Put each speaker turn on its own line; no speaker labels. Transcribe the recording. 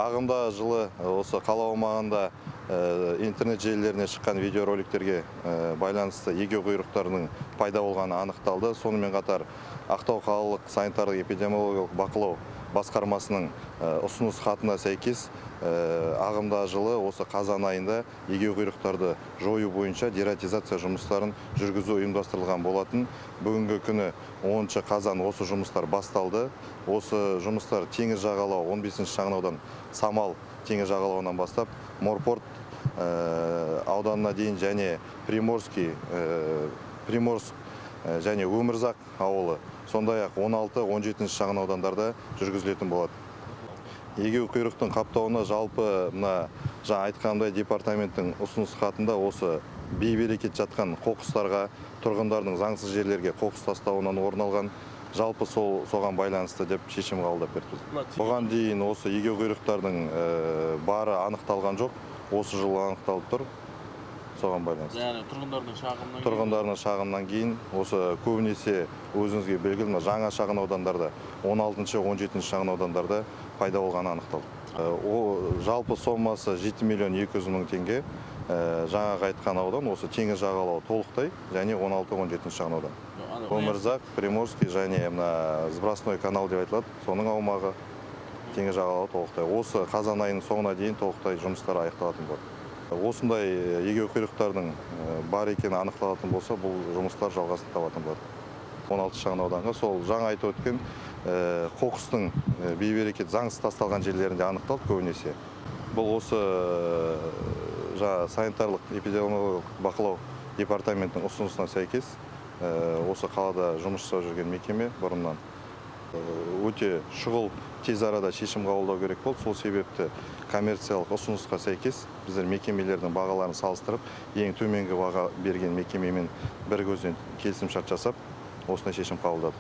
Ағымдағы жылы осы қала аумағында интернет желілеріне шыққан видеороликтерге байланысты егеуқұйрықтардың пайда болғаны анықталды. Сонымен қатар Ақтау қалалық санитарлық эпидемиологиялық бақылау басқармасының ұсыныс хатына сәйкес, ағымдағы жылы осы қазан айында егеуқұйрықтарды жою бойынша дератизация жұмыстарын жүргізу ұйымдастырылған болатын. Бүгінгі күні 10 қазан осы жұмыстар басталды. Осы жұмыстар теңіз жағалауы 15 шағын аудан, Самал теңіз жағалауынан бастап Морпорт ауданына дейін және Приморский, Приморск және Өмірзақ ауылы, сондай-ақ 16-17 шағын аудандарда жүргізілетін болады. Егеуқұйрықтың қаптауына жалпы мына жаңа айтқанымдай, департаменттің ұсыныс хатында осы бейберекет жатқан қоқыстарға, тұрғындардың заңсыз жерлерге қоқыс тастауынан орын алған, жалпы сол соған байланысты деп шешім қабылдап берді. Бұған дейін осы егеуқұйрықтардың бары анықталған жоқ, осы жылы анықталып тұр, соған байланысты.
Яғни тұрғындардың шағымынан кейін?
Тұрғындардың шағымынан кейін. Осы көбінесе, өзіңізге белгілі, мына жаңа шағын аудандарда, 16, 17 шағын аудандарда пайда болғаны анықталды. О, жалпы сомасы 7 миллион 200 мың теңге. Жаңағы айтқан аудан осы теңіз жағалауы толықтай және 16-17 шағын аудан, Өмірзақ, Приморский және мына сбросной канал деп айтылады, соның аумағы, теңіз жағалауы толықтай. Осы қазан айының соңына дейін толықтай жұмыстар аяқталатын болады. Осындай егеуқұйрықтардың бар екені анықталатын болса, бұл жұмыстар жалғасын табатын болады. 16 шағын ауданға сол жаңа айтып өткен қоқыстың бейберекет, заңсыз тасталған жерлерінде анықталды көбінесе. Бұл осы жаңа санитарлық эпидемиологиялық бақылау департаментінің ұсынысына сәйкес, осы қалада жұмыс жасап жүрген мекеме бұрыннан өте шұғыл, тез арада шешім қабылдау керек болды. Сол себепті коммерциялық ұсынысқа сәйкес біздер мекемелердің бағаларын салыстырып, ең төменгі баға берген мекемемен бір көзден келісімшарт жасап, осындай шешім қабылдадық.